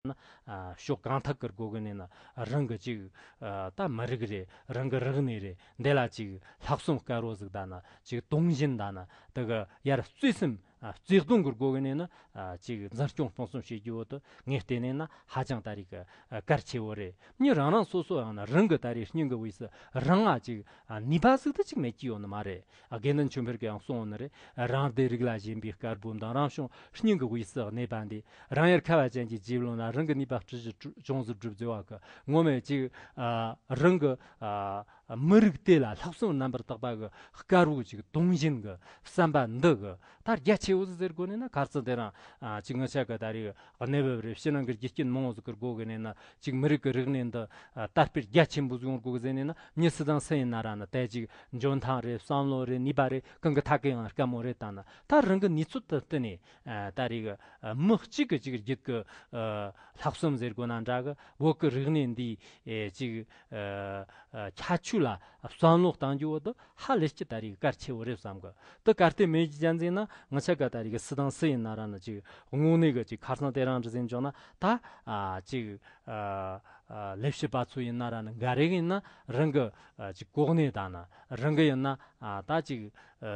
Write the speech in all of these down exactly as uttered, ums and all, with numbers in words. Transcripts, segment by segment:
ན་ཕྱོགས་གང་ཐད་ཀྱི་སྒོ་གི་ནས་ན་རང་གི་ཅིག་ད་མི་རིགས་རེད། རང་གི་རིག་གནས་རེད། འདི་ལ་ཅིག་ལྷག་བསམ་དཀར་བོ་ཟིག་ད་ན་ཅིག་དུང་བཞིན་ད་ན་དེ་གི་ཡར་བརྩེ་སེམས་བརྩེ་གདུང་གི་སྒོ་གི་ནས་ན་ཅིག་འཛིན་སྐྱོང་སྤོང་གསུམ་བྱེད་རྒྱུ་བོ་དེ་ངས་བལྟས་ནས་ན་ཧ་ཅང་ད་རེས་གི་གལ་ཆེ་བོ་རེད། མྱི་རང་རང་སོ་སོ་ཡང་ན་རང་གི་ད་རེས་སྙིང་གི་དབུས་སུ་རང་ང་ཅིག་ནུས་པ་ཟིག་ད་ཅིག་མེད་ཀྱི་ཡོད་ནི་མ་རེད། དགེ་འདུན་ཆོས་འཕེལ་གྱིས་ཡང་གསུངས་ནི་རེད། རང་སྡེ་རིགས་ལ་ཞེན་པའི་དཀར་པོ་འདི། རང་བྱུང་སྙིང་གི་དབུས་སུ་གནས་པ་འདི། རང་ཡུལ་ཁ་བ་ཅན་གྱི་རྗེ་བློན་ལ། རང་གི་ནུས་པ་སྤྲུལ་གཞི་ཅུང་ཟད་སྒྲུབ་ཟེར་བ་གི་ངོ་མས་ཅིག་ཨ་རང་གི་ཨ་མི་རིགས་དེ་ལ་ལྷག་བསམ་རྣམ་པར་དག་པ་གི་དཀར་བོ་ཅིག་དུང་བཞིན་གི་བསམ་པ་འདི་གི་ད་རྒྱ་ཆེ་བོ་ཟིག་ཟེར་དགོས་ནས་ན། ཁ་རྩང་དེ་རིང་ཨ་ཅིག་ངི་ཆ་གི་ད་རེས་གནས་བབ་རེད། ཕྱི་ནང་གི་རྒྱུ་རྐྱེན་མང་བོ་ཟིག་གི་སྒོ་གི་ནས་ན་ཅིག་མི་རིགས་ཀྱི་རིག་གནས་འདི་ཨ་དར་སྤེལ་རྒྱ་ཆེན་པོ་ཟིག་ཡོང་དགོས་གི་ཟེར་ནས་ན། མྱི་སུ་དང་སུ་ཡིན་ན་ར་ན་དེ་ཅིག་འཇོན་ཐང་རེད། བསམ་བློ་རེད། ནུས་པ་རེད། གང་གི་ཐད་ཀི་ཡང་དཀའ་མོ་རེད། ད་ན་ད་རང་གི་ནུས་ཚོད་དུ་བསྟུན་ནས་ཨ་ད་རེས་གི་ཨ་མི་གཅིག་གི་ཅིག་རྒྱུད་གི་ཨ་ལྷག་བསམ་ཟེར་དགོས་ན་འདྲ་གི། བོད་གི་རིག་གནས་འདི་ཨེ་ཅིག་ཨ་ཨ་ཁྱད་ཆོས་ལ་བསམ་བློ་གཏང་རྒྱུ་བོ་དེ་ཧ་ལས་ཀྱི་ད་རེས་གལ་ཆེ་བོ་རེད་བསམ་གི། དེ་གལ་ཏེ་མེད་ཀྱི་ཅན་ཟིན་ན། ང་ཆ་ག་ད་རེས་གི་སུ་དང་སུ་ཡིན་ན་ར་ནི་ཅིག་དངོས་གནས་གི་ཅིག་ཁ་སང་དེ་རང་འདྲ་ཟིན་བྱུང་ན། ད་ཨ་ཅིག་ཨ་ཨ་ལས་བྱེད་པ་ཚོ་ཡིན་ན་ར་ནི་འགའ་རེ་ཡིན་ན་རང་གི་ཨ་ཅིག་གོ་གནས་དང་ན། རང་གི་ཡིན་ན་ཨ་ད་ཅིག་ཨ་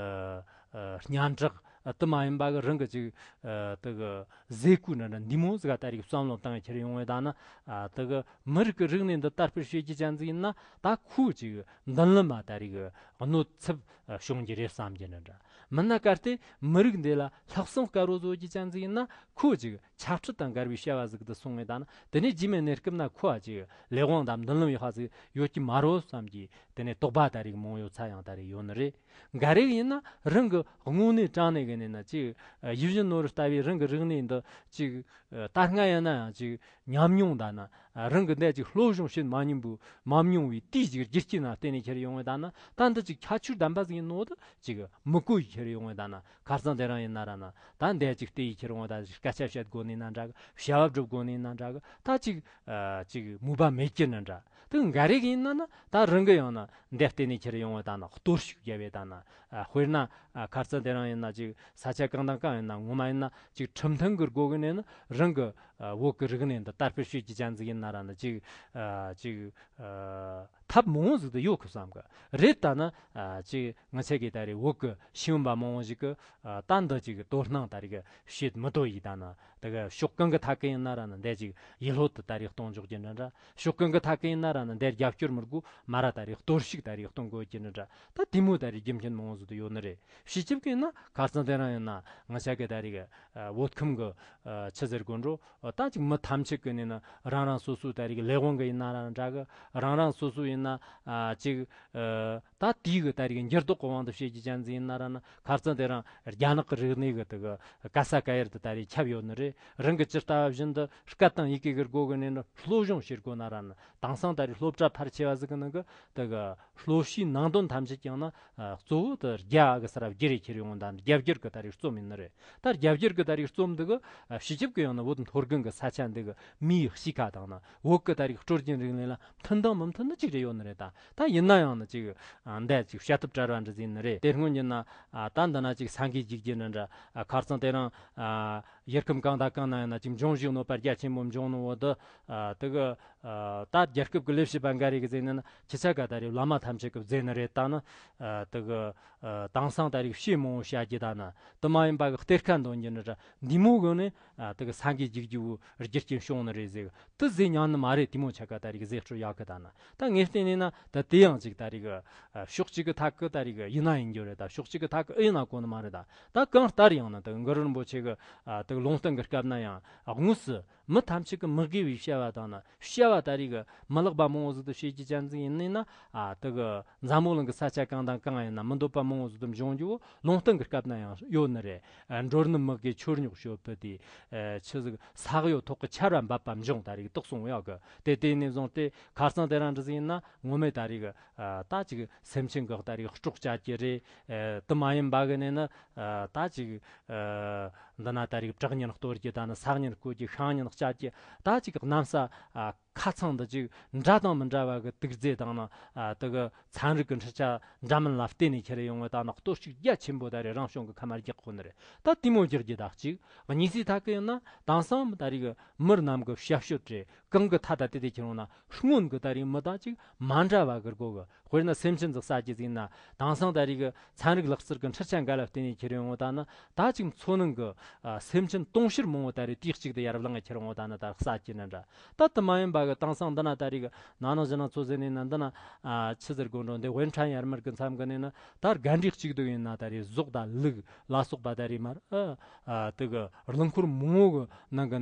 ཨ་སྙན་གྲགས་ཨ་དེ་མ་ཡིན་པ་གི་རང་གི་ཅིག་ཨ་དེ་གི་ཟས་གོས་འདྲ་འདྲ་འདི་མོ་ཟིག་ག་ད་རེས་བསམ་བློ་བཏང་ཁྱེར་ཡོང་བས། ད་ན་ཨ་དེ་གི་མི་རིགས་ཀྱི་རིག་གནས་འདི་དར་སྤེལ་བྱེད་རྒྱུ་ཅན་ཟིག་ཡིན་ན། ད་ཁོ་ཅིག་མདུན་ལམ་མ་ད་རེས་གི་གནོད་ཚབས་བྱུང་རྒྱུ་རེད་བསམ་རྒྱུ་འདྲ་འདྲ། མིན་ན་གལ་ཏེ་མི་རིགས་འདི་ལ་ལྷག་བསམ་དཀར་བོ་བཟོ་རྒྱུ་ཅན་ཟིག་ཡིན་ན། ཁོ་ཅིག་ཆབ་སྲིད་དང་འགལ་བའི་བྱ་བ་ཟིག་ཏུ་སོང་ངེ་ད་ན། དེ་ནས་རྗེས་མའི་གནས་སྐབས་ན་ཁོ་ཨ་ཅིག་ལས་དབང་དང་མདུན་ལམ་ཡག་པ་ཟིག་ཡོད་ཀྱི་མ་རེད་བསམ་གྱི་དེ་ནས་དོགས་པ་ད་རེས་མང་ཡོད་ཚ་ཡང་ད་རེས་ཡོད་ནི་རེད། འགའ་རེ་ཡིན་ན་རང་གི་དངོས་གནས་དྲང་གནས་གི་ནས་ན་ཅིག་ཡིད་བཞིན་ནོར་བུ་ལྟ་བུའི་རང་གི་རིག་གནས་འདི་ཅིག་ད་སྔ་ཡིན་ན་ཡང་ཅིག་ཉམས་མྱོང་ད་ན། རང་གི་འདས་ཅིག་སློབ་སྦྱོང་བྱེད་མ་མྱོང་བུ་མ་མྱོང་བའི་དུས་ཅིག་རྒྱུ་རྐྱེན་ན་བརྟེན་ནས་ཁྱེར་ཡོང་བས། ད་ན་ད་འདི་ཅིག་ཁྱད་ཆོས་ལྡན་པ་ཟིག་ཡིན་ནོ་དུ་ཅིག་མི་གོ་ཡི་ཁྱེར་ཡོང་བས། ད་ན་ཁ་སང་དེ་རང་ཡིན་ན་ར་ན་ད་འདས་ཅིག་བལྟས་ཡི་ཁྱེར་ཡོང་བས། ད་ཅིག་སྐད་ཆ་བཤད་དགོས་ནི་ན་འདྲ་གི། བྱ་བ་སྒྲུབ་དགོས་ནི་ན་འདྲ་གི། ད་ཅིག་ཨ་ཅིག་མོས་པ་མེད་ཀྱི་ན་འདྲ། དེ་འགའ་རེ་ཡིན་ན་ན་ད་རང་གི་ཡང་ན་འདས་བལྟས་ནས་ཁྱེར་ཡོང་བས། ད་ན་གཏོར་བཤིག་བརྒྱབ་བས། ད་ན་ཨ་དཔེར་ན་ཨ་ཁ་སང་དེ་རང་ཡིན་ན་ཅིག་ས་ཆ་གང་དང་གང་ཡིན་ན་ངོ་མ་ཡིན་ན་ཅིག་ཁྲིམས་མཐུན་གི་སྒོ་གི་ནས་ན་རང་གི་ཨ་བོད་གི་རིག་གནས་འདི་དར་སྤེལ་བྱེད་ཀྱི་ཅན་ཟིག་ཡིན་ན་ར་ན་ཅིག་ཨ་ཅིག་ཨ་ཐབས་མང་བོ་ཟིག་ཏུ་ཡོད་གི་བསམ་གི་རེད། ད་ན་ཨ་ཅིག་ང་ཆ་གི་ད་རེས་བོད་གི་ཤེས་ཡོན་པ་མང་བོ་ཞིག་གི་ཨ་ད་འདི་ཅིག་དོ་སྣང་ད་རེས་གི་བྱེད་མི་དོ་ཡི། ད་ན་དེ་གི་ཕྱོགས་གང་གི་ཐད་གི་ཡིན་ན་ར་ན་འདས་ཅིག་ཡིད་ལྷོད་དུ་ད་རེས་གཏོང་འཇོག་རྒྱུ་འདྲ་འདྲ། ཕྱོགས་གང་གི་ཐད་གི་ཡིན་ན་ར་ན་འདས་རྒྱབ་སྐྱོར་མི་དགོས་མ་ར་ད་རེས་གཏོར་བཤིག་ད་རེས་གཏོང་དགོས་རྒྱུ་འདྲ་འདྲ། ད་དེ་མོ་ད་རེས་རྒྱུ་མཚན་མང་བོ་ཟིག་ཏུ་ཡོད་ནི་རེད། སྤྱི་ཁྱབ་གི་ཡིན་ན་ཁ་སང་དེ་རང་ཡིན་ན་ང་ཆ་གི་ད་རེས་གི་ཨ་བོད་ཁམས་གི་ཨ་ཆི་ཟེར་དགོས་འགྲོ། ཨ་ད་ཅིག་མི་ཐམས་ཅད་ཀྱི་ནས་ན་རང་རང་སོ་སོའི་ད་རེས་ཀྱི་ལས་དབང་གི་ཡིན་ན་ར་འདྲ་གི། རང་རང་སོ་སོ་ཡིན་ན་ཨ་ཅིག་ཨ་ད་དེའི་གི་ད་རེས་ཀྱི་འགྱུར་ལྡོག་གི་དབང་དུ་བྱེད་ཀྱི་ཅན་ཟིག་ཡིན་ན་ར་ན། ཁ་རྩང་དེ་རང་རྒྱ་ནག་གི་རིག་གནས་གི་དེ་གི་ག་ས་ག་ཡར་དུ་ད་རེས་ཁྱབ་ཡོད་ནི་རེད། རང་གི་ཇི་ལྟ་བ་བཞིན་དུ་སྐད་དང་ཡི་གེ་གི་སྒོ་གི་ནས་ན་སློབ་སྦྱོང་བྱེད་དགོས་ན་ར་ན། དེང་སང་ད་རེས་སློབ་གྲྭ་ཕལ་ཆེ་བ་ཟིག་གི་ནང་གི་དེ་གི་སློབ་གཞིའི་ནང་དོན་ཐམས་ཅད་ཀྱང་ན་ཨ་གཙོ་བོ་དེ་རྒྱ་གི་ས་ར་བསྒྱུར་རེ་ཁྱེར་ཡོང་དང་རྒྱ་བསྒྱུར་གི་ད་རེས་རྩོམ་ཡིན་ནི་རེད། ད་རྒྱ་བསྒྱུར་གི་ད་རེས་རྩོམ་འདི་གི་ཨ་སྤྱི་ཁྱབ་ཀྱི་ཡང་ན་བོད་མཐོ་སྒང་གི་ས་ཆ་འདི་གི་མིའི་གཤིས་ཀ་དང་ན་བོད་གི་ད་རེས་སྲོལ་རྒྱུན་རིག་གནས་ལ་མཐུན་དང་མི་མཐུན་ནི་ཅིག་རེ་ཡོད་ནི་རེད། ད་ད་ཡིན་ན་ཡང་ན་ཅིག་ཨ་འདི་ཅིག་བྱ་ཐབས་བྲལ་བ་འདྲ་ཟིག་ཡིན་ནི་རེད། དེ་སྔོན་གྱི་ན་ཨ་ད་འདི་ན་ཅིག་ས་འགུལ་རྒྱུག་རྒྱུ་འདྲ་འདྲ། ཨ་ཁ་རྩང་དེ་རང་ཨ་ཡུལ་ཁམས་གང་དང་གང་ན་ཡང་ན་ཅིག་འབྱུང་བཞིའི་གནོད་པ་རྒྱ་ཆེན་པོ་འབྱུང་ནི་བོ་དེ་ཨ་དེ་གི་ཨ་ད་རྒྱལ་ཁབ་ཀྱི་ལས་བྱེད་པ་འགའ་རེ་གི་ཟེར་ནས་ན་ཁྱི་ཆ་ག་ད་རེས་བླ་མ་ཐམས་ཅད་ཀྱི་ཟེར་ནི་རེད། ད་ནི་ཨ་དེ་གི་ཨ་དེང་སང་ད་རེས་བཤད་མང་བོ་བཤད་རྒྱུ་ད་ན་དེ་མ་ཡིན་པ་གི་གཏེར་ཁ་འདོན་རྒྱུ་འདྲ་འདྲ་འདི་མོ་གི་ནི་ཨ་དེ་གི་ས་འགུལ་རྒྱུག་རྒྱུ་བོ་རྒྱུ་རྐྱེན་བྱུང་ནི་རེད་ཟེར་གི། དེ་ཟེར་མྱོང་ནི་མ་རེད། དེ་མོ་ཆ་ག་ད་རེས་གི་ཟེར་སྤྲོ་ཡག་གི་ད་ན། ད་ངས་བལྟས་ནས་ན་ད་དེ་ཡང་ཅིག་ད་རེས་གི་ཨ་ཕྱོགས་གཅིག་གི་ཐད་གི་ད་རེས་གི་ཡིན་ན་ཡིན་རྒྱུ་རེད། ད་ཕྱོགས་གཅིག་གི་ཐད་གི་ཨེ་ཡིན་ན་གོ་ནི་མ་རེད། ད་ད་གང་ལྟར་ཡང་ན་ད་གུ་རུ་རིན་པོ་ཆེ་གི་ཨ་དེ་གི་ལུང་བསྟན་གི་སྐབས་ན་ཡང་དངོས་སུ་མི་ཐམས་ཅད་ཀྱི་མི་དགེ་བའི་བྱ་བ་དང་ན་བྱ་བ་ད་རེས་གི་མི་ལེགས་པ་མང་བོ་ཟིག་ཏུ་བྱེད་ཀྱི་ཅན་ཟིག་ཡིན་ནི་ན། ཨ་དེ་གི་འཛམ་བུ་གླིང་གི་ས་ཆ་གང་དང་གང་ཡིན་ན་མི་འདོད་པ་མང་བོ་ཟིག་ཏུ་འབྱུང་རྒྱུ་བོ་ལུང་བསྟན་གི་སྐབས་ན་ཡང་ཡོད་ནི་རེད། ཨ་འགྲོ་ནི་མི་དགེ་ཆོས་ཉོག་སྤྱོད་པི་དེ། ཨ་ཆི་ཟིག་ས་གཡོ་ཐོག་གི་ཆར་བ་འབབ་པ་འབྱུང་ད་རེས་གི་དོགས་སོང་ཡོད་གི། དེ་དེ་ནས་བཟུང་སྟེ་ཁ་རྩང་དེ་རང་འདྲ་ཟིག་ཡིན་ན་ངོ་མས་ད་རེས་གི་ཨ་ད་ཅིག་སེམས་ཅན་གི་ད་རེས་སྲོག་བཅད་ཀྱི་རེད། ཨ་དེ་མ་ཡིན་པ་གི་ནས་ན་ཨ་ད་ཅིག་ཨ་འདི་ན་ད་རེས་བྲག་གཉན་གཏོར་གྱི་ད་ནི་ས་གཉན་བརྐོ་གྱི་ཤིང་གཉན་བཅད་ཀྱི་ད་ཅིག་གནམ་ས་ཨ་ ཁ་ཚང་འདི་ཅིག་འདྲ་དང་མི་འདྲ་བ་གི་དུག་རྫས་དང་ནི་ཨ་དེ་གི་ཚན་རིག་གི་འཕྲུལ་ཆ་འདྲ་མིན་ལ་བརྟེན་ནས་ཁྱེར་ཡོང་བ་ད་ནི་གཏོར་བཤིག་རྒྱ་ཆེན་པོ་ད་རེད་རང་བྱུང་གི་ཁམས་རྒྱག་ཁོ་ནི་རེད། ད་དེ་མོ་རྒྱག་རྒྱུ་ད་གཅིག་གཉིས་སི་ཐ་གི་ཡིན་ན་དེང་སང་ད་རེས་གི་མི་རྣམས་གི་ཞབས་ཞུ་རེད། གང་གི་ཐད་ད་དེ་དེ་ཁྱེར་ཡོང་ན་སྔོན་གི་ད་རེས་མི་ད་ཅིག་མ་འདྲ་བ་གི་སྒོ་གི་དཔེར་ན་སེམས་ཅན་ཟིག་ཟ་གི་ཟིག་ན་དེང་སང་ད་རེས་གི་ཚན་རིག་ལག་རྩལ་གི་འཕྲུལ་ཆ་འགའ་ལ་བརྟེན་ནས་ཁྱེར་ཡོང་བ་ད་ནི་ད་ཅིག་མཚོ་ནང་གི་ཨ་སེམས་ཅན་དུང་ཕྱུར་མང་བོ་ད་རེས་དུས་གཅིག་ཏུ་ཡར་ལངས་ཁྱེར་ཡོང་བ་ད་ནི་ད་ཟ་གི་ནི་འདྲ། ད་དེ་མ་ཡིན་པ་གི་དེང་སང་འདི་ན་ད་རེས་གི་ན་ནིང་གཞེས་ནིང་ཚོ་ཟེར་ནས་ན་འདི་ན་ཨ་ཆི་ཟེར་དགོས་འགྲོ་འདི་ཝེན་ཁྲན་ཡར་མར་གི་མཚམས་གི་ནས་ན་ད་དགའ་འབྲས་གཅིག་ཏུ་ཡིན་ན་ད་རེས་ཟོག་ད་ལུག་ལ་སོགས་པ་ད་རེས་མར་ཨ་དེ་གི་རླངས་འཁོར་མང་བོ་གི་ནང་གི་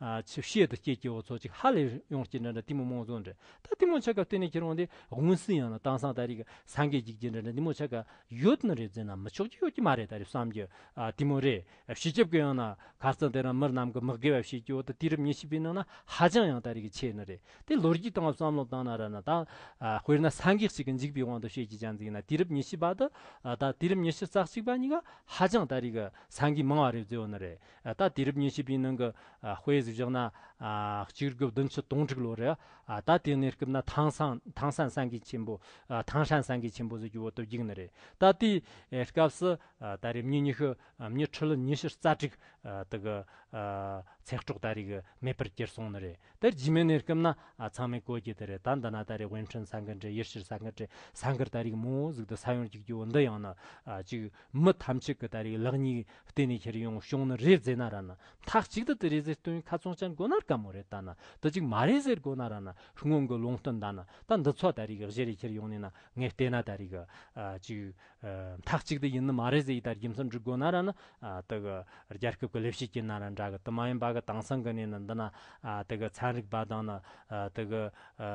ཨ་ཆི་ཤེད་དུ་སྐྱེད་ཀྱི་འོ་ཚོ་ཅིག་ཧ་ལས་ཡོང་སྐྱེད་འདྲ་འདྲ་དེ་མོ་མང་བཟོ་འདྲ། ད་དེ་མོ་ཆ་ག་བརྟེན་ནས་ཁྱེར་འོང་དེ་དབང་སྲིད་ཡང་ན་དེང་སང་ད་རེས་གི་ས་འགུལ་རྒྱུག་རྒྱུ་འདྲ་འདྲ་དེ་མོ་ཆ་ག་ཡོད་ནི་རེད་ཟེར་ན་མི་ཆོག་རྒྱུ་ཡོད་ཀྱི་མ་རེད། ད་རེས་བསམ་རྒྱུ་ཨ་དེ་མོ་རེད། སྤྱི་ཁྱབ་ཀྱི་ཡང་ན་ཁ་རྩང་དེ་རིང་མི་རྣམས་ཀྱི་མི་དགེ་བ་བྱེད་ཀྱི་འོ་ད་དུས་རབས་ཉི་ཤུ་པའི་ནང་ན་ཧ་ཅང་ཡང་ད་རེས་གི་ཆེ་ནི་རེད། དེ་ལོ་རྒྱུས་སྟེང་བསམ་བློ་བཏང་ན་ར་ན་ད་ཨ་དཔེར་ན་ས་འགུལ་གཅིག་གི་འཇིག་པའི་དབང་དུ་བྱེད་ཀྱི་ཅན་ཟིག་ན་དུས་རབས་ཉི་ཤུ་པ་དུ་ཨ་ད་དུས་རབས་ཉི་ཤུ་རྩ་གཅིག་པ་གཉིས་ཀ་ཧ་ཅང་ད་རེས་གི་ས་འགུལ་མང་བ་རེད་བཟོས་ཡོད་ནི་རེད། ཨ་ད་དུས་རབས་ཉི་ཤུ་པའི་ནང་གི་ཨ་དཔེ་ཟིག་བཞག་ན་ཨ་གཅིག་དགུ་བདུན་ཅུ་དོན་དྲུག་ལོ་རེད། ཨ་ད་དེ་གནས་སྐབས་ན་ཐང་སན་ཐང་སན་ས་འགུལ་ཆེན་པོ་ཨ་ཐང་ཧྲན་ས་འགུལ་ཆེན་པོ་ཟིག་གི་འོག་ཏུ་བརྒྱུགས་ནི་རེད། ད་དེའི་སྐབས་སུ་ཨ་ད་རེས་མི་ཉི་ཤུ་མི་ཁྲི་ལོ་ཉི་ཤུ་རྩ་དྲུག་ཨ་དེ་གི་ཨ་ཚེ་སྲོག་ད་རེས་གི་མེད་པར་གྱུར་སོང་ནི་རེད། དེར་རྗེས་མའི་གནས་སྐབས་ན་ཨ་ཚང་མས་གོ་རྒྱུ་དེ་རེད། ད་འདི་ན་ད་རེས་ཝེན་ཁྲོན་ས་འགུལ་རེད། ཡུལ་ཤུལ་ས་འགུལ་རེད། ས་འགུལ་ད་རེས་མང་བོ་ཟིག་ཏུ་ས་ཡོམ་གཅིག་རྒྱུ་བོ་འདི་ཡང་ན་ཨ་ཅིག་མི་ཐམས་ཅད་ཀྱི་ད་རེས་ལག་གཉིས་བརྟེན་ནས་ཁྱེར་ཡོང་བྱུང་ནི་རེད་ཟེར་ན་ར་ན་མཐའ་གཅིག་ཏུ་དེ་རེད་ཟེར་སྟོན་ཁ་ཚོན་ཅན་དགོས་ན་དཀའ་མོ་རེད། ད་ན་དེ་ཅིག་མ་རེད་ཟེར་དགོས་ན་ར་ན་སྔོན་གྱི་ལུང་བསྟན་ད་ན་ད་འདི་ཚོ་ད་རེས་གཞི་རེ་ཁྱེར་ཡོང་ནས་ན་ངས་བལྟས་ན་ད་རེས་གི་ཨ་ཅིག་ཨ་མཐའ་གཅིག་ཏུ་ཡིན་ནི་མ་རེད་ཟེར་ཡི་ད་རྒྱུ་མཚན་འགྲིག་དགོས་ན་ར་ན་ཨ་དེ་གི་རྒྱལ་ཁབ་ཀྱི་ལས་བྱེད་ཀྱི་ན་ར་འདྲ་གི་དེ་མ་ཡིན་པ་གི་དེང་སང་གི་ནས་ན་འདི་ན་ཨ་དེ་གི་ཚན་རིག་པ་དང་ན་ཨ་དེ་གི་ཨ་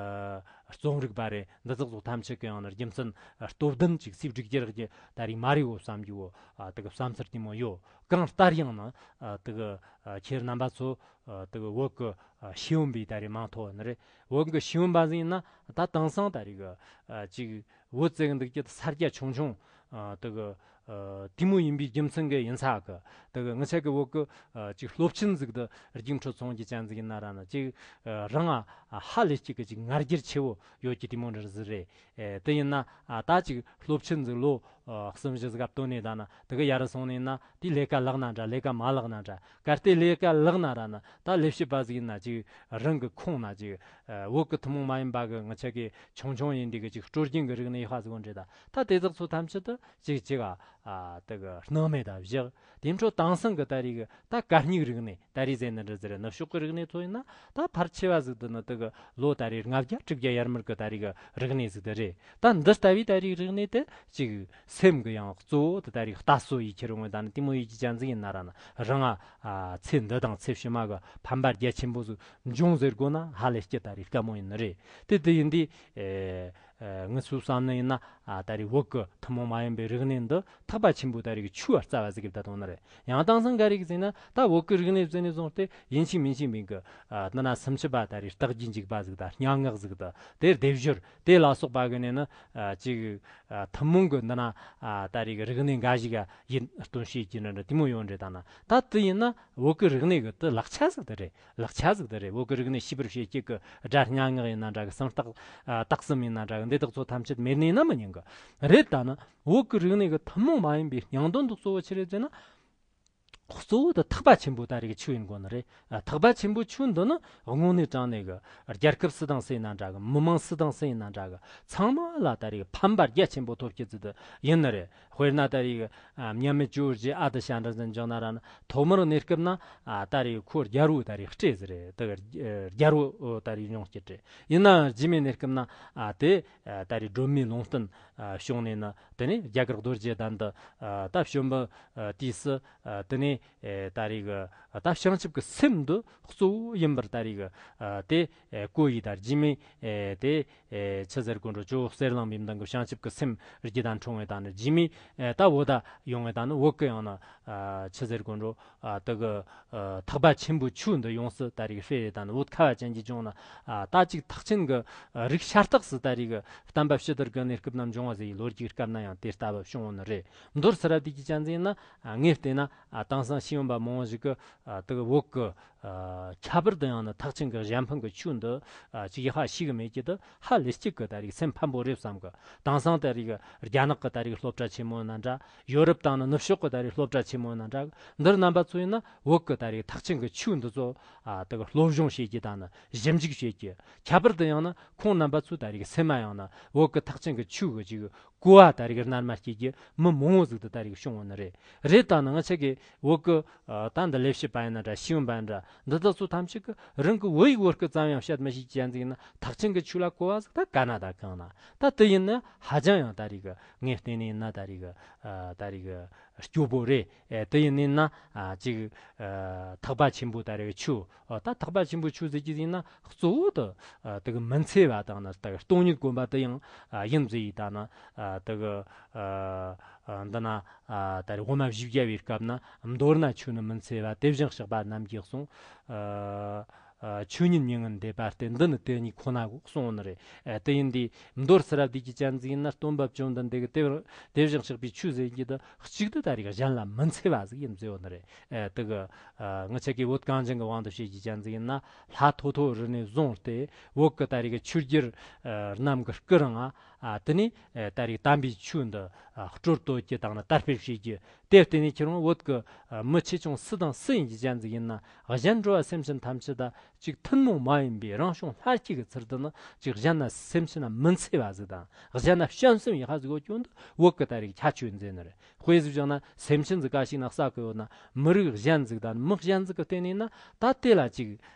རྩོམ་རིག་པ་རེད། འདི་ཚོ་ཚོ་ཐམས་ཅད་ཀྱི་ཡང་ན་རྒྱུ་མཚན་ཨ་སྟོབས་ལྡན་ཅིག་སིག་སྒྲིག་རྒྱུ་རག་རྒྱུ་ད་རེས་མ་རེད་འོ་བསམ་རྒྱུ་འོ་ཨ་དེ་གི་བསམ་ཚུལ་དེ་མོ་ཡོད། གང་ལྟར་ཡང་ན་ཨ་དེ་གི་ཨ་ཁྱེད་རྣམ་པ་ཚོ་ཨ་དེ་གི་བོད་གི་ཨ་ཤེས་ཡོན་པའི་ད་རེས་མིང་ཐོ་ནི་རེད། བོད་གི་ཤེས་ཡོན་པ་ཟིག་ཡིན་ན་ད་དེང་སང་ད་རེས་གི་ཨ་ཅིག་བོད་ཟེར་གི་འདུག་རྒྱུ་ད་ས་རྒྱ་ཆུང་ཆུང་ཨ་དེ་གི་ཨ་དེ་མོ་ཡིན་པའི་རྒྱུ་མཚན་གི་ཡིན་ས་གི། དེ་གི་ངི་ཆ་གི་བོད་གི་ཨ་ཅིག་སློབ་ཆེན་ཟིག་ཏུ་རྒྱུགས་འཕྲོད་སོང་རྒྱུ་ཅན་ཟིག་ཡིན་ན་ར་ན་ཅིག་ཨ་རང་ཨ་ཧ་ལས་ཅིག་གི་ཅིག་ང་རྒྱལ་ཆེ་བོ་ཡོད་ཀྱི་དེ་མོ་འདྲ་ཟིག་རེད། ཨེ་དེ་ཡིན་ན་ཨ་ད་ཅིག་སློབ་ཆེན་ཟིག་ལོ་ཨ་གསུམ་བཞི་ཟིག་ག་བཏོན་ནས་ད་ན་དེ་གི་ཡར་སོང་ནས་ན་དེ་ལས་ཀ་ལག་ན་འདྲ་ལས་ཀ་མ་ལག་ན་འདྲ། གལ་ཏེ་ལས་ཀ་ལག་ན་ར་ན་ད་ལས་བྱེད་པ་ཟིག་ཡིན་ན་ཅིག་རང་གི་ཁོངས་ན་ཅིག་ཨ་བོད་གི་ཐུན་མོང་མ་ཡིན་པ་གི་ངི་ཆ་གི་ཆུང་ཆུང་ཡིན་དུས་གི་ཅིག་སྲོལ་རྒྱུན་གི་རིག་གནས་ཡག་པ་ཟིག་འདྲ། ད་ད་དེ་དག་ཚོ་ཐམས་ཅད་དུ་ཅིག་ཅིག་ཨ་ཨ་དེ་གི་སྣང་མེད་ད་བཞག་དེ་འཕྲོ་དེང་སང་གི་ད་རེས་གི་ད་གད་སྙིགས་རིག་གནས་ད་རེས་ཟེར་ནི་འདྲ་ཟེར་ནུབ་ཕྱོགས་གི་རིག་གནས་ཚོ་ཡིན་ན་ད་ཕལ་ཆེ་བ་ཟིག་དུ་ནི་དེ་གི་ལོ་ད་རེས་ལྔ་བརྒྱ་དྲུག་བརྒྱ་ཡར་མར་གི་ད་རེས་གི་རིག་གནས་ཟིག་དེ་རེད། ད་འདི་ལྟ་བུའི་ད་རེས་རིག་གནས་དེ་ཅིག་སེམས་གི་ཡང་གཙོ་བོ་དེ་ད་རེས་ལྟ་སྲོལ་ཡིས་ཁྱེར་འོང་ད་ནི་དེ་མོ་ཡིས་ཀྱི་ཅན་ཟིག་ཡིན་ན་ར་ན་རང་ཨ་ཚེ་འདི་དང་ཚེ་ཕྱི་མ་གི་ཕན་པ་རྒྱ་ཆེན་པོ་ཟིག་འབྱུང་ཟེར་དགོས་ན་ཧ་ལས་སྐྱི་ད་རེས་དཀའ་མོ་ཡིན་ནི་རེད། དེ་དེ་ཡིན་དུས་ཨེ། ཨ་ངི་སུ་བསམ་ནི་ཡིན་ན་ཨ་ད་རེས་བོད་ཀྱི་ཐུན་མོང་མ་ཡིན་པའི་རིག་གནས་འདི་ཐེག་པ་ཆེན་པོའི་ད་རེས་ཀྱི་ཆོས་ལ་རྩ་བ་ཟིག་གི་བསྡད་དོན་ནི་རེད། ཡང་དེང་སང་ག་རེ་གི་ཟེར་ན་ད་བོད་ཀྱི་རིག་གནས་ཟེར་ནས་བཟུང་སྟེ་ཡིན་གཅིག་མིན་གཅིག་མིན་གི་ཨ་འདི་ན་སུམ་ཅུ་པ་ད་རེས་རྟགས་ཀྱི་འཇུག་པ་ཟིག་དང་སྙན་ངག་ཟིག་དང་དེར་སྡེབ་སྦྱོར་དེ་ལ་སོགས་པ་གི་ནས་ནི་ཨ་ཅིག་ཨ་ཐུན་མོང་གི་འདི་ན་ཨ་ད་རེས་ཀྱི་རིག་གནས་འགའ་ཞིག་ཡིན་སྟོན་བྱེད་ཀྱི་འདྲ་འདྲ་དེ་མོ་ཡོད་འདྲ། ད་ན་ད་དེ་ཡིན་ན་བོད་ཀྱི་རིག་གནས་གི་དེ་ལག་ཆ་ཟིག་དེ་རེད། ལག་ཆ་ཟིག་དེ་རེད། བོད་ཀྱི་རིག་གནས་ཤེས་པར་བྱེད་ཀྱི་གི་སྒྲ་སྙན་ངག་ཡིན་ན་འདྲ་གི་སུམ་རྟགས་ཨ་རྟགས་གསུམ་ཡིན་ན་འདྲ་གི་འདི་དག་ཚོ་ཐམས་ཅད་མེད་ནས་ན་མི་ཉན་གི་རེད། ད་ནི་བོད་ཀྱི་རིག་གནས་གི་ཐུན་མོང་མ་ཡིན་པའི་སྙིང་དོན་དུ་གཙོ་བོ་ཆི་རེད་ཟེར་ན། གཙོ་བོ་དེ་ཐེག་པ་ཆེན་པོ་ད་རེས་ཀྱི་ཆོས་ཡིན་དགོས་ནི་རེད། ཨ་ཐེག་པ་ཆེན་པོའི་ཆོས་འདི་ནི་དངོས་གནས་དྲང་གནས་གི་རྒྱལ་ཁབ་སུ་དང་སུ་ཡིན་ན་འདྲ་གི་མི་མང་སུ་དང་སུ་ཡིན་ན་འདྲ་གི་ཚང་མ་ལ་ད་རེས་ཕན་པ་རྒྱ་ཆེན་པོ་ཐོབ་ཀྱི་ཚུལ་དུ་ཡིན་ནི་རེད། དཔེར་ན་ད་རེས་ཨ་མཉམ་མེད་ཇོ་བོ་རྗེ་ཨ་ཏི་ཤ་འདྲ་ཟིག་འཇོག་ན་ར་ན་ཐོག་མར་གནས་སྐབས་ན་ཨ་ད་རེས་ཁོ་རྒྱལ་པོ་ད་རེས་སྤྲད་ཟིག་རེད། དེ་གི་རྒྱལ་པོ་ད་རེས་ཡོང་སྐྱེ་སྤྲད་ཡིན་ན་རྗེས་མའི་གནས་སྐབས་ན་ཨ་དེ་ད་རེས་སྒྲོལ་མའི་ལུང་བསྟན་བྱུང་ནས་ན་དེ་ནས་རྒྱ་གར་རྡོ་རྗེ་གདན་དུ་ད་བྱོན་པའི་དུས་སུ་དེ་ནས་ད་རེས་ད་བྱང་ཆུབ་ཀྱི་སེམས་འདི་གཙོ་བོ་ཡིན་པར་ད་རེས་དེ་ཨེ་གོ་ཡི་ད་རྗེས་མའི་ཨེ་དེ་ཨེ་ཆི་ཟེར་དགོས་འགྲོ་ཇོ་བོ་གསེར་གླིང་པའི་མདུན་གྱི་བྱང་ཆུབ་ཀྱི་སེམས་རྒྱུད་དང་འཁྲུངས་པའི་ད་ནི་རྗེས་མའི་ཨེ་ད་བོད་ད་ཡོང་བའི་ད་ནི་བོད་ཀྱི་ཡང་ན་ཨ་ཆི་ཟེར་དགོས་འགྲོ་ཨ་དེ་གི་ཨ་ཐེག་པ་ཆེན་པོའི་ཆོས་འདི་ཡོངས་སུ་ད་རེས་སྤེལ་ཡི་ད་ནི་བོད་ཁ་བ་ཅན་གྱི་ལྗོངས་ན་ཨ་ད་ཅིག་ཐེག་ཆེན་གྱི་རིགས་ཤ་སྟག་སུ་ད་རེས་གི་བསྟན་པ་ཕྱི་དར་གྱི་གནས་སྐབས་ན་འབྱུང་བ་ཟེར་ཡི་ལོ་རྒྱུས་སྐབས་ན་ཡང་དེ་ལྟ་བུ་བྱུང་བ་ནི་རེད། མདོར་ཟེར་བ་དེ་གི་ཅན་ཟེར་ན་ཨ་ངས་བལྟས་ན་ཨ་དེང་སང་ཤེས་ཡོན་པ་མང་བོ་ཞིག་གི་ཨ་དེ་གི་བོད་ཀྱི་ ཨ། ཁྱད་པར་དུ་ཡང་ན་ཐེག་ཆེན་གྱི་གཞན་ཕན་གྱི་ཆོས་འདི། ཨ། ཅིག་ཧ་ཤེས་གི་མེད་ཀྱི་འདི་ཧ་ལས་ཅིག་གི་ད་རིག་སེམས་ཕམ་པོ་རེད་བསམ་གི། དེང་སང་ད་རིག་རྒྱ་ནག་གི་ད་རིག་སློབ་གྲྭ་ཆེན་མོ་ན་འདྲ། ཡོ་རོབ་དང་ནི་ནུབ་ཕྱོགས་གི་ད་རིག་སློབ་གྲྭ་ཆེན་མོ་ན་འདྲ། འདིར་རྣམ་པ་ཚོ་ཡིན་ན་བོད་གི་ད་རིག་ཐེག་ཆེན་གྱི་ཆོས་འདི་ཚོ། ཨ། དེ་གི་སློབ་སྦྱོང་བྱེད་ཀྱི་དང་ནི་ཞིབ་འཇུག་བྱེད་ཀྱི། ཁྱད་པར་དུ་ཡང་ན་ཁོང་རྣམ་པ་ཚོའི་ད་རིག་སེམས་མ་ཡང་ན་བོད་གི་ཐེག་ཆེན་གྱི་ཆོས་གི་ཅིག་གོ་བ་ད་རིག་རྣལ་མ་སྐྱེ་རྒྱུ་མི་མང་བོ་ཟིག་ཏུ་ད་རིག་བྱུང་བ་ནི་རེད། རེད་ད་ནི་ང་ཆ་གི་བོད་གི། ཨ། ད་འདི་ལས་བྱེད་པ་ཡིན་ན་འདྲ། ཤེས་ཡོན་པ་ཡིན་འདྲ། འདི་དག་ཚོ་ཐམས་ཅད་ཀྱི་རང་གི་བོད་ཡིག་བོད་སྐད་ཙམ་ཡང་བཤད་མི་ཤེས་ཀྱི་ཡན་ཟིག་ཡིན་ན། ཐེག་ཆེན་གྱི་ཆོས་ལ་གོ་བ་ཟིག་ད་ག་ན་ད་གང་ན་ད་དེ་ཡིན་ན་ཧ་ཅང་ཡང་ད་རིག་ངས་བལྟས་ནས་ཡིན་ན་ད་རིག་ཨ། ད་རིག་སྐྱོ་པོ་རེད། ཨེ། དེ་ཡིན་ནི་ན། ཨ། ཅིག་ཨ། ཐེག་པ་ཆེན་པོ་ད་རེ་ཆོས། ཨ། ད་ཐེག་པ་ཆེན་པོའི་ཆོས་ཟེར་གྱི་ཡིན་ན་གཙོ་བོ་དུ། ཨ། དེ་གི་མི་འཚེ་བ་དང་ནི་དེ་གི་སྟོང་ཉིད་སྒོམ་པ་དེ་ཡང་། ཨ། ཡིན་ཟེར་ཡི་ད་ནི། ཨ། དེ་གི་ཨ། ཨ། འདི་ན། ཨ། ད་རེ་དབུ་མ་བཞི་བརྒྱ་པའི་སྐབས་ན། མདོར་ན་ཆོས་ནི་མི་འཚེ་བ། དེ་བཞིན་གཤེགས་པ་རྣམས་ཀྱིས་གསུངས། ཨ། ཨ། ཆོས་ཉིད་མྱ་ངན་འདས་པ་སྟེ། འདི་ནི་དེ་ཉིད་ཁོ་ན་གོ་གསུངས་ནི་རེད། ཨ། དེ་ཡིན་དུས་མདོར་ཟེར་བ་འདི་གི་ཅན་ཟིག་ཡིན་ན། སྟོན་པ་བཅོམ་ལྡན་འདས་ཀྱི་དེ་བར་དེ་བཞིན་གཤེགས་པའི་ཆོས་ཟེར་གྱི་དེ་གཅིག་ཏུ་ད་རིག་གཞན་ལ་མི་འཚེ་བ་ཟིག་ཡིན་ཟེར་བ་ནི་རེད། ཨ། དེ་གི། ཨ། ང་ཆ་གི་བོད་གངས་ཅན་གྱི་དབང་དུ་བྱས་ཀྱི་ཅན་ཟིག་ཡིན་ན། ལྷ་ཐོ་ཐོ་རི་ནས་བཟུང་སྟེ་བོད་གི་ད་རིག་ཆོས་རྒྱལ། ཨ། རྣམས་ཀྱི་སྐུ་རིང་། ཨ། དེ་ནས། ཨ། ད་རིག་དམ་པའི་ཆོས་འདི། ཨ། སྒྲོ་བཏོད་རྒྱུ་དང་ནི་དར་སྤེལ་བྱེད་རྒྱུ། དེར་བརྟེན་ནས་ཁྱེད་རང་བོད་ཀྱི། ཨ། མི་ཆེ་ཆུང་སུ་དང་སུ་ཡིན་གྱི་ཅན་ཟིག་ཡིན་ན། གཞན་འགྲོ་བ་སེམས་ཅན་ཐམས་ཅད་ད་ཅིག་ཐུན་མོང་མ་ཡིན་པའི་རང་བྱུང་ལྷ་སྐྱེས་ཀྱི་ཚུལ་དུ་ནི་ཅིག་གཞན་ན་སེམས་ཅན་ན་མི་འཚེ་བ་ཟིག་དང་། གཞན་ན་བྱམས་སེམས་ཡག་པ་ཟིག་ཡོད་རྒྱུ་འདི་བོད་ཀྱི་ད་རིག་ཁྱད་ཆོས་མཛད་ནི་རེད། དཔེ་ཟིག་བཞག་ན་སེམས་ཅན་ཟིག་ག་ཞིག་ན་ཟ་གི་ཡོད་ན། མི་རིགས་གཞན་ཟིག་དང་མི་གཞན་ཟིག་གི་སྟེང་ནས་ན་ད་དེ་ལ་ཅིག་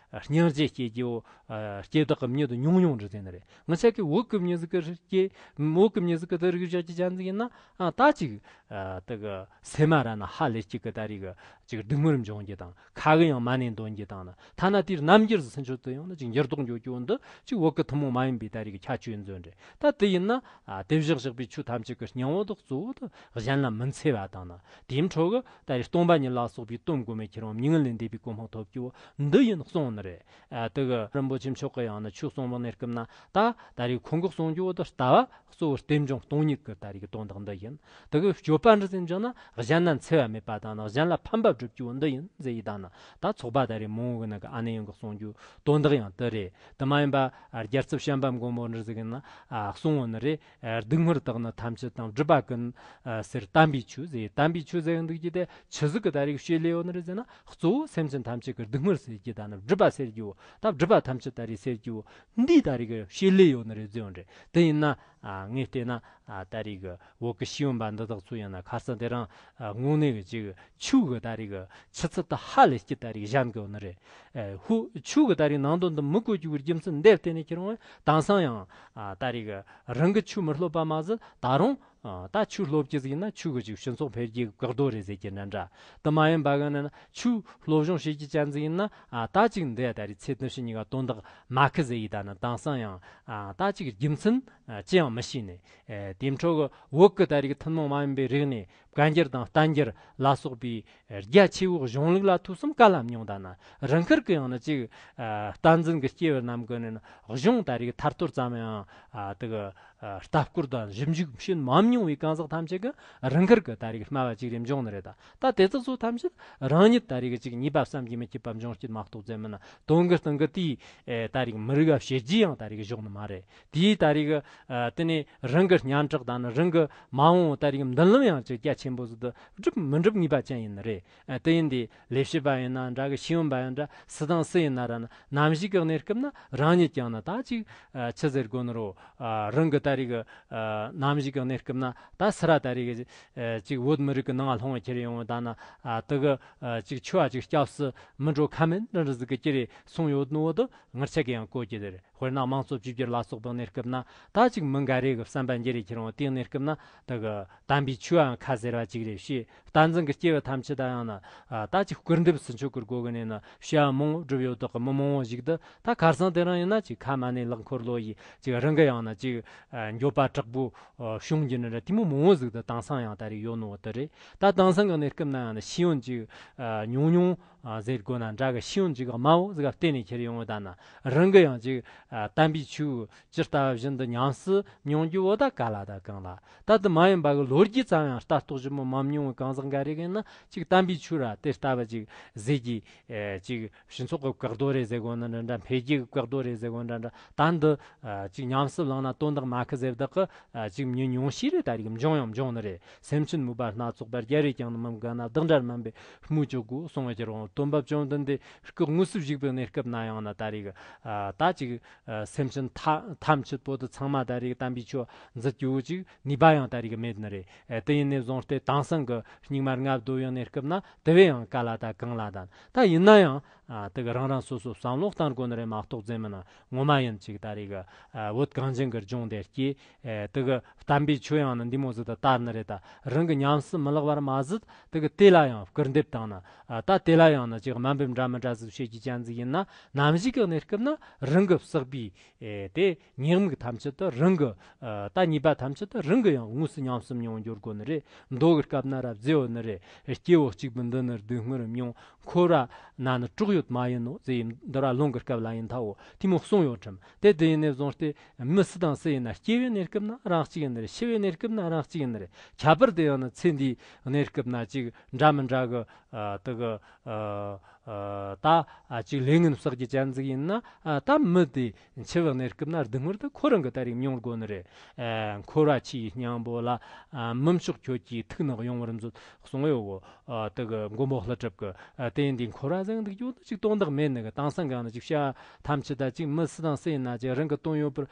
སྙིང་རྗེ་སྐྱེ་རྒྱུ། ཨ། སྐྱེ་བདག་གི་མྱི་དུ་ཉུང་ཉུང་རེད་ཟེར་ནི་རེད། ང་ཆ་གི་བོད་ཀྱི་མྱི་ཟིག་གི་རིགས་སྐྱེ། བོད་ཀྱི་མྱི་ཟིག་གི་དེ་རིགས་བཞག་གི་ཅན་ཟིག་ཡིན་ན། ཨ། ད་ཅིག་ཨ། དེ་གི་སེམས་མ་ར་ན་ཧ་ལས་ཅིག་གི་ད་རིག་ཅིག་སྡུག་བསྔལ་འབྱུང་རྒྱུ་དང་། ཁ་གི་ཡང་མ་ནས་འདོན་རྒྱུ་དང་ནི། ཐ་ན་དེར་རྣམ་འགྱུར་ཟིག་ཚུན་ཆོད་དུ་ཡང་ན་ཅིག་འགྱུར་ལྡོག་འགྱོ་རྒྱུ་འདི་ཅིག་བོད་ཀྱི་ཐུན་མོང་མ་ཡིན་པའི་ད་རིག་ཁྱད་ཆོས་མཛོད་རེད། ད་དེ་ཡིན་ན། ཨ། དེ་བཞག་བཞག་པའི་ཆོས་ཐམས་ཅད་ཀྱི་སྙིང་བོ་དག་གཙོ་བོ་དུ་གཞན་ལ་མི་འཚེ་བ་དང་ནི། དེའི་འཕྲོ་གི་ད་རིག་སྟོང་པ་ཉིད་ལ་སོགས་པའི་དོན་གོ་མེད་ཁྱེར་འོང་མྱ་ངན་ལས་འདས་པའི་གོ་འཕང་ཐོབ་རྒྱུ་འདི་ཡིན་གསུངས་ནི་རེད། ཨ། དེ་གི་རིན་པོ་ཆེ་མཆོག་གི་ཡང་ན་ཆོས་གསུང་བའི་གནས་སྐབས་ན། ད་ད་རིག་ཁོང་གི་གསུང་རྒྱུ་འོ་དེ་ལྟ་བ་གཙོ་བོ་རྟེན་འབྱུང་སྟོང་ཉིད་ཀྱི་ད་རིག་དོན་དག་འདི་ཡིན། དེ་གི་སྤྱོད་པ་འདྲ་ཟིན་བྱུང་ན་གཞན་ལ་འཚེ་བ་མེད་པ་དང་ནི། གཞན་ལ་ཕན་པ་སྒྲུབ་རྒྱུ་འདི་ཡིན་ཟེར་ཡི་དང་ནི། ད་ཚོགས་པ་ད་རིག་མང་བོ་གི་ནང་གི་ཨ་ནེ་ཡོང་གི་གསུང་རྒྱུ་དོན་དག་ཡང་དེ་རེད། དེ་མ་ཡིན་པ་རྒྱལ་ཚབ་བྱམས་པ་མགོན་པོ་འདྲ་ཟིག་ཡིན་ན། ཨ། གསུང་བོ་ནི་རེད། ཨ། སྡུག་བསྔལ་དག་ནི་ཐམས་ཅད་དང་། སྒྲིབ་པ་ཀུན། ཨ། སེལ་དམ་པའི་ཆོས་ཟེར། དམ་པའི་ཆོས་ཟེར་འདུག་རྒྱུ་དེ་ཆི་ཟིག་གི་ད་རིག་བྱེད་ལས་ཡོད་ནི་རེད་ཟེར་ན། གཙོ་བོ་སེམས་ཅན་ཐམས་ཅད་ཀྱི་སྡུག་བསྔལ་སེལ་རྒྱུ་དང་ནི། སྒྲིབ་པ་སེལ་རྒྱུ། ད་སྒྲིབ་པ་ཐམས་ཅད་ད་རིག་སེལ་རྒྱུ་འདིའི་ད་རིག་བྱེད་ལས་ཡོད་ནི་རེད་ཟེར་བ་རེད། དེ་ཡིན་ན། ཨ། ངས་བལྟས་ན། ཨ། ད་རིག་བོད་ཀྱི་ཤེས་ཡོན་པ་འདི་དག་ཚོ་ཡིན་ན་ཁ་སང་དེ་རིང་། ཨ། དངོས་གནས་ཀྱི་ཅིག་ཆོས་གི་ད་རིག་ཆུ་ཚད་དུ་ཧ་ལས་ཀྱི་ད་རིག་གཞན་གི་ཡོད་ནི་རེད། ཨ། ཧུ། ཆོས་གི་ད་རིག་ནང་དོན་དུ་མི་གོ་རྒྱུ་བའི་རྒྱུ་མཚན་འདིར་བརྟེན་ནས་ཁྱེར་འོང་དེང་སང་ཡང་། ཨ། ད་རིག་རང་གི་ཆོས་མི་སློབ་པ་མ་ཟད་ད་རུང་། ཨ། ད་ཆོས་སློབ་ཀྱི་ཟིག་ཡིན་ན་ཆོས་གི་ཅིག་སྤྱི་ཚོགས་འཕེལ་རྒྱས་བཀག་རྡོ་རེད་ཟེར་གྱི་འདྲ་འདྲ། དེ་མ་ཡིན་པ་གི་ནི་ཆོས་སློབ་སྦྱོང་བྱེད་ཀྱི་ཅན་ཟིག་ཡིན་ན། ཨ། ད་ཅིག་འདི་ད་རིག་ཚེ་དུ་ཕྱི་གཉིས་ཀ་དོན་དག་མ་ཁི་ཟེར་ཡི་ད་ནི་དེང་སང་ཡང་། ཨ། ད་ཅིག་རྒྱུ་མཚན། ཨ། ཅི་ཡང་མི་ཤེས་ནས། ཨ། དེའི་འཕྲོ་གི་བོད་ཀྱི་ད་རིག་ཐུན་མོང་མ་ཡིན་པའི་རིག་གནས། བཀའ་འགྱུར་དང་བསྟན་འགྱུར་ལ་སོགས་པའི་རྒྱ་ཆེ་བོའི་གཞུང་ལུགས་ལ་ཐོས་བསམ་ག་ལ་མྱོང་ད་ན། རང་ཁུར་གི་ཡང་ན་ཅིག་ཨ། བསྟན་འཛིན་གྱི་སྐྱེས་བུ་རྣམས་ཀྱི་ནི་གཞུང་ད་རིག་ཐར་ཐོར་ཙམ་ཡང་། ཨ། དེ་གི་ཨ། ལྟ་སྐོར་དང་ཞིབ་འཇུག་བྱེད་མ་མྱོང་བའི་གང་ཟག་ཐམས་ཅད་ཀྱི་རང་ཁུར་གི་ད་རིག་སྨྲ་བ་ཅིག་རེ་འབྱུང་ནི་རེད་ད། ད་དེ་དག་ཚོ་ཐམས་ཅད་རང་ཉིད་ད་རིག་ཅིག་ཉེས་པ་བསམ་གྱིས་མི་ཁྱབ་པ་འབྱུང་སྐྱེད་མ་གཏོགས་ཙམ་མིན་ན། དོན་གྱི་སྟེང་གི་དེའི་ཨེ། ད་རིག་མི་རིགས་ལ་བྱེད་རྒྱུ་ཡང་ད་རིག་གཞུང་ནི་མ་རེད། དེའི་ད་རིག་ཨ། དེ་ནས་རང་གི་སྙན་གྲགས་དང་ནི་རང་གི་མ་འོངས་ད་རིག་མདུན་ལམ་ཡང་ཅིག་རྒྱ་ཆེན་པོ་ཟིག་ཏུ་སྒྲུབ་མི་འགྲུབ་ངེས་པ་ཅན་ཡིན་ནི་རེད། ཨ། དེ་ཡིན་དུས་ལས་བྱེད་པ་ཡིན་ན་འདྲ་གི། ཤེས་ཡོན་པ་ཡིན་འདྲ། སུ་དང་སུ་ཡིན་ན་ར་ནི་ནམ་ཞིག་གི་གནས་སྐབས་ན་རང་ཉིད་ཀྱང་ནི་ད་ཅིག་ཨ། ཆི་ཟེར་དགོས་ནི་རོ། ཨ། རང་གི་ད་རིག་ཨ། ནམ་ཞིག་གི་གནས་སྐབས་ན་ད་སུ་ར་ད་རིག་ཨ། ཅིག་བོད་མི་རིགས་ཀྱི་ནང་ལྷུང་བ་ཁྱེར་ཡོང་བ་ད་ན། ཨ། དེ་གི་ཨ། ཅིག་ཆོས་ཨ་ཅིག་སྐྱབས་སུ་མི་འགྲོ་ཁ་མེད་འདྲ་འདྲ་ཟིག་གི་ཅི་རེད་སོང་ཡོད་ནོ་དུ་ངར་ཆ་གི་ཡང་གོ་གི་དེ་རེད། དཔེར་ན་དམངས་གཙོ་བཅོས་བསྒྱུར་ལ་སོགས་པའི་གནས་སྐབས་ན་ད་ཅིག་མི་འགའ་རེ་གི་བསམ་པ་འགྱུར་རེ་ཁྱེར་འོང་དེའི་གནས་སྐབས་ན་དེ་གི་དམ་པའི་ཆོས་ཨང་ཁ་ཟེར་བ་ཅིག་རེད་ཤེས། བསྟན་འཛིན་གྱི་སྐྱེས་བུ་ཐམས་ཅད་ད་ཡང་ན་ཨ། ད་ཅིག་སྐུར་འདེབས་སུ་འཆོལ་གི་སྒོ་གི་ནས་ནི་བྱ་བ་མང་བོ་བསྒྲུབས་ཡོད་དག་གི་མི་མང་བོ་ཞིག་ཏུ་ད་ཁར་སང་དེ་རིང་ཡིན་ན་ཅིག་ཁ་མ་ནས་ལག་འཁོར་ལོ་ཡི་ཅིག་རང་གི་ཡང་ན་ཅིག་ཨ། འགྱོད་པ་དྲག་པོ་བྱུང་རྒྱུ་ནི་རེད། དེ་མོ་མང་བོ་ཟིག་ཏུ་དེང་སང་ཡང་ད་རེ་ཡོད་ནོ་དེ་རེད། ད་དེང་སང་གི་གནས་སྐབས་ན་ཡང་ན་ཤེས་ཡོན་ཅིག་ཨ། ཉུང་ཉུང་ ཨ་ཟེར་དགོས་ན་འདྲ་གི་ཤེས་ཡོན་ཅིག་དམའ་བོ་ཟིག་ག་བརྟེན་ནས་ཁྱེར་ཡོང་བ་ད་ན། རང་གི་ཡང་ཅིག་ཨ་དམ་པའི་ཆོས་ཇི་ལྟ་བ་བཞིན་དུ་ཉམས་སུ་མྱོང་རྒྱུ་བོ་ད་ག་ལ་ད་གང་ལ། ད་དུ་མ་ཡིན་པ་གི་ལོ་རྒྱུས་ཙམ་ཡང་ལྟ་རྟོག་ཞིབ་མོ་མ་མྱོང་བའི་གང་ཟག་འགའ་རེ་གིས་ན། ཅིག་དམ་པའི་ཆོས་ར་དེ་ལྟ་བུ་ཅིག་ཟེར་གྱི་ཨེ་ཅིག་སྤྱི་ཚོགས་ཀྱི་བཀག་རྡོ་རེད་ཟེར་དགོས་ན་འདྲ་འདྲ། འཕེལ་རྒྱས་ཀྱི་བཀག་རྡོ་རེད་ཟེར་དགོས་འདྲ་འདྲ། ད་འདི་ཨ་ཅིག་ཉམས་སུ་བླངས་ན་དོན་དག་མ་ཁི་ཟེར་བདག་གི་ཨ་ཅིག་མྱི་ཉུང་ཤས་རེ་ད་རིག་འབྱུང་ཡང་འབྱུང་ནི་རེད། སེམས་ཅན་མོས་པ་སྣ་ཚོགས་པ། རྒྱལ་བས་ཀྱང་ནི་མི་དགའ་ན། བདག་འདྲ་དམན་པས་སྨོས་ཅི་དགོས་གསུང་བ་ཁྱེར་འོང་། སྟོན་པ་བཅོམ་ལྡན་འདས་སྐུ་དངོས་སུ་བཞུགས་པའི་གནས་སྐབས་ན་ཡང་ན་ད་རིག་ཨ་ད་ཅིག་ཨ་སེམས་ཅན་ཐ་ཐམས་ཅད་པོ་དུ་ཚང་མ་ད་རིག་དམ་པའི་ཆོས་མཛད་རྒྱུ་ཅིག་ནུས་པ་ཡང་ད་རིག་མེད་ནི་རེད། ཨེ་དེ་ཡིན་ནས་བཟུང་སྟེ་དེང་སང་གི་སྙིགས་མ་ལྔ་བདོ་ཡང་གནས་སྐབས་ན་དེ་བས་ཡང་ག་ལ་ད་གང་ལ་ད། ད་ཡིན་ན་ཡང་ཨ་དེ་གི་རང་རང་སོ་སོ་བསམ་བློ་བཏང་དགོས་ནི་རེད་མ་གཏོགས་རྫུན་མིན་ན་ངོ་མ་ཡིན་ཅིག་ད་རེས་གི་ཨ་བོད་གངས་ཅན་གི་ལྗོངས་དེར་སྐྱེས། ཨེ་དེ་གི་དམ་པའི་ཆོས་ཡང་ནི་འདི་མོ་ཟིག་ད་དར་ནི་རེད། ད་རང་གི་ཉམས་སུ་མི་ལེགས་པར་མ་ཟད་དེ་གི་དེ་ལ་ཡང་སྐུར་འདེབས་བཏང་ན། ཨ་ད་དེ་ལ་ཡང་ནི་ཅིག་དམའ་འབེབས་འདྲ་མི་འདྲ་ཟིག་བྱེད་རྒྱུ་ཅན་ཟིག་ཡིན་ན། ནམ་ཞིག་གི་གནས་སྐབས་ན་རང་གི་བསགས་པའི་ཨེ་དེ་ཉེས་དམིགས་ཐམས་ཅད་དུ་རང་གི་ཨ་ད་ཉེས་པ་ཐམས་ཅད་དུ་རང་གི་ཡང་དངོས་སུ་ཉམས་སུ་མྱོང་འགྱུར་དགོས་ནི་རེད། མདོ་གི་སྐབས་ན་ར་བཟླས་ཡོད་ནི་རེད། སྐྱེ་བོ་གཅིག་པུ་འདི་ནི་སྡུག་བསྔལ་མྱོང་། འཁོར་བ་ན་ནི་གྲོགས་ཡོད་མ་ཡིན་ནོ་ཟེར་ཡིན། འདི་ར་ལུང་གི་སྐབས་ལ་ཡིན་ཐའོ་དེ་མོ་གསུངས་ཡོད་ཁྲིམས། དེ་དེ་ཡིན་ནས་བཟུང་སྟེ་མི་སུ་དང་སུ་ཡིན་ན་སྐྱེ་བའི་གནས་སྐབས་ན་རང་གཅིག་ཡིན་ནི་རེད། ཤི་བའི་གནས་སྐབས་ན་རང་གཅིག་ཡིན་ནི་རེད། ཁྱད་པར་དུ་ཡང་ན་ཚེ་འདིའི་གནས་སྐབས་ན་ཅིག་འདྲ་མི་འདྲ་གི་ཨ་དེ་གི་ཨ་ཨ་ད་ཨ་ཅིག་ལས་ངན་བསགས་རྒྱུ་ཅན་ཟིག་ཡིན་ན། ཨ་ད་མི་དེ་འཆི་བའི་གནས་སྐབས་ན་སྡུག་བསྔལ་དེ་ཁོ་རང་གི་ད་རིག་མྱོང་དགོས་ནི་རེད། ཨ་འཁོར་བ་ཆོས་སྙིང་པོ་ལ་ཨ་མི་མཆོག་ཁྱོད་ཀྱི་ཐུགས་ནི་གཡེང་བར་མཛོད་གསུངས་ཡོད་གོ། ཨ་དེ་གི་མགོན་པོ་ཀླུ་སྒྲུབ་ཀྱི་ཨ་དེ་ཡིན་དུས་འཁོར་བ་ཟིག་འདུག་རྒྱུ་དེ་ཅིག་དོན་དག་མེད་ནི་གི། དེང་སང་གང་ན་ཅིག་བྱ་བ་ཐམས་ཅད་ད་ཅིག་མི་སུ་དང་སུ་ཡིན་ན་ཅིག་རང་གི་དོན་ཡོད་པར་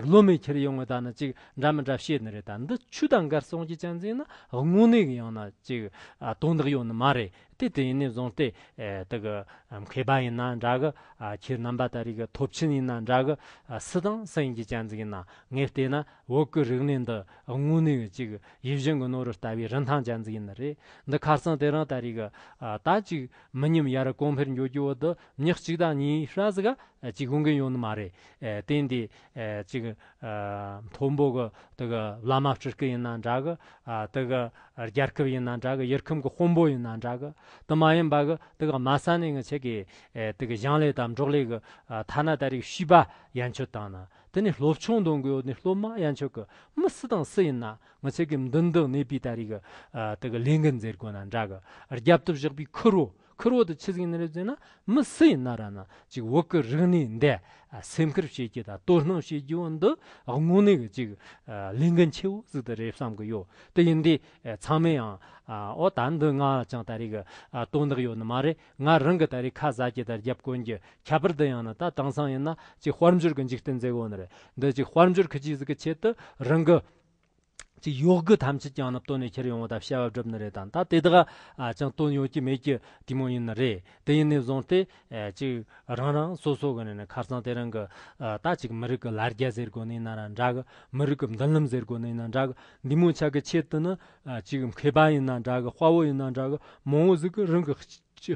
བློ་མེད་ཁྱེར་ཡོང་ངི་ད་ནི་ཅིག་འདྲ་མི་འདྲ་བཤད་ནི་རེད། ད་འདི་ཆོས་དང་འགལ་སོང་རྒྱུ་ཅན་ཟིག་ཡིན་ན་དངོས་གནས་གི་ཡང་ན་ཅིག་ཨ་དོན་དག་ཡོད་ནི་མ་རེད། དེ་དེ་ཡིན་ནས་བཟུང་སྟེ་ཨེ་དེ་གི་མཁས་པ་ཡིན་ན་འདྲ་གི། ཨ་ཁྱེད་རྣམ་པ་ད་རིག་གི་ཐོབ་ཆེན་ཡིན་ན་འདྲ་གི། ཨ་སུ་དང་སུ་ཡིན་གྱི་ཅན་ཟིག་ཡིན་ན་ངས་བལྟས་ན་བོད་ཀྱི་རིག་གནས་འདི་དངོས་གནས་ཀྱི་ཅིག་ཡིད་བཞིན་གྱི་ནོར་བུ་ལྟ་བུའི་རིན་ཐང་ཅན་ཟིག་ཡིན་ནི་རེད། འདི་ཁ་སང་དེ་རིང་ད་རིག་གི་ཨ་ད་ཅིག་མི་ཉམས་ཡར་གོང་འཕེལ་འགྱོ་རྒྱུ་བོ་འདི་མྱི་གཅིག་དང་གཉིས་ཧྲ་ཟིག་ག་ཅིག་ཡོང་གི་ཡོད་ནི་མ་རེད། ཨེ་དེ་འདི་ཨེ་ཅིག་ཨ་མཐོན་པོ་གི་དེ་གི་བླ་མ་སྤྲུལ་སྐུ་ཡིན་ན་འདྲ་གི། ཨ་དེ་གི་རྒྱལ་ཁབ་ཡིན་ན་འདྲ་གི། ཡུལ་ཁམས་ཀྱི་དཔོན་པོ་ཡིན་ན་འདྲ་གི། དེ་མ་ཡིན་པ་གི་དེ་གི་དམའ་ས་ནས་ངི་ཆེ་གི་ཨེ་དེ་གི་ཞིང་ལས་དང་འབྲོག་ལས་གི་ཨ་ཐ་ན་ད་རིག་བྱིས་པ་ཡན་ཆོད་བཏང་ན། དེ་ནས་སློབ་ཆུང་འདོན་གི་ཡོད་ནི་སློབ་མ་ཡན་ཆོད་གི། མི་སུ་དང་སུ་ཡིན་ན་ངི་ཆེ་གི་མདུན་དུ་གནས་པའི་ད་རིག་གི་ཨ་དེ་གི་ལས་འགན་ཟེར་དགོས་ན་འདྲ་གི། རྒྱབ་ཏུ་བཞག་པའི་ཁུར་བོ། ཁུར་བོ་དེ་ཆི་ཟིག་ཡིན་ནི་རེད་ཟེར་ན། མི་སུ་ཡིན་ན་ར་ན་ཅིག་བོད་ཀྱི་རིག་གནས་འདི་ཨ་སེམས་ཁུར་བྱེད་རྒྱུ་དང་དོ་སྣང་བྱེད་རྒྱུ་འདི་དངོས་གནས་ཀྱི་ཅིག་ཨ་ལས་འགན་ཆེ་བོ་ཟིག་ཏུ་རེད་བསམ་གི་ཡོད། དེ་ཡིན་དུས་ཨ་ཚང་མས་ཡང་ཨ་འོ་ད་འདི་ང་ལ་ཅང་ད་རེས་ཀྱི་ཨ་དོན་དག་ཡོད་ནི་མ་རེད། ང་རང་གི་ད་རེས་ཁ་ཟ་རྒྱུ་དང་རྒྱབ་གོན་རྒྱུ། ཁྱད་པར་དུ་ཡང་ན་ད་དེང་སང་ཡིན་ན་ཅིག་དཔལ་འབྱོར་གྱི་འཇིག་རྟེན་ཟེར་གོ་ནི་རེད། འདི་ཅིག་དཔལ་འབྱོར་ཁི་ཅིག་ཟིག་གི་ཆེད་དུ་རང་གི་ཅིག་ཡོད་དགུ་ཐམས་ཅད་ཀྱང་ནི་བཏོན་ནས་ཁྱེར་ཡོང་བ་དང་བྱ་བ་བསྒྲུབ་ནི་རེད། དང་ད་དེ་དག་ཨ་ཅང་དོན་ཡོད་ཀྱི་མེད་ཀྱི་དེ་མོ་ཡིན་ནི་རེད། དེ་ཡིན་ནས་བཟུང་སྟེ་ཨ་ཅིག་རང་རང་སོ་སོ་གི་ནས་ནི་ཁ་སང་དེ་རིང་གི་ཨ་ད་ཅིག་མི་རིགས་ཀྱི་ལ་རྒྱ་ཟེར་དགོས་ནི་ཡིན་ན་ར་འདྲ་གི། མི་རིགས་ཀྱི་མདུན་ལམ་ཟེར་དགོས་ནི་ཡིན་ན་འདྲ་གི། འདི་མོ་ཆ་གི་ཆེད་དུ་ནི་ཨ་ཅིག་མཁས་པ་ཡིན་ན་འདྲ་གི། དཔའ་བོ་ཡིན་ན་འདྲ་གི། མང་བོ་ཟིག་གི་རང་གི་སྤྱི་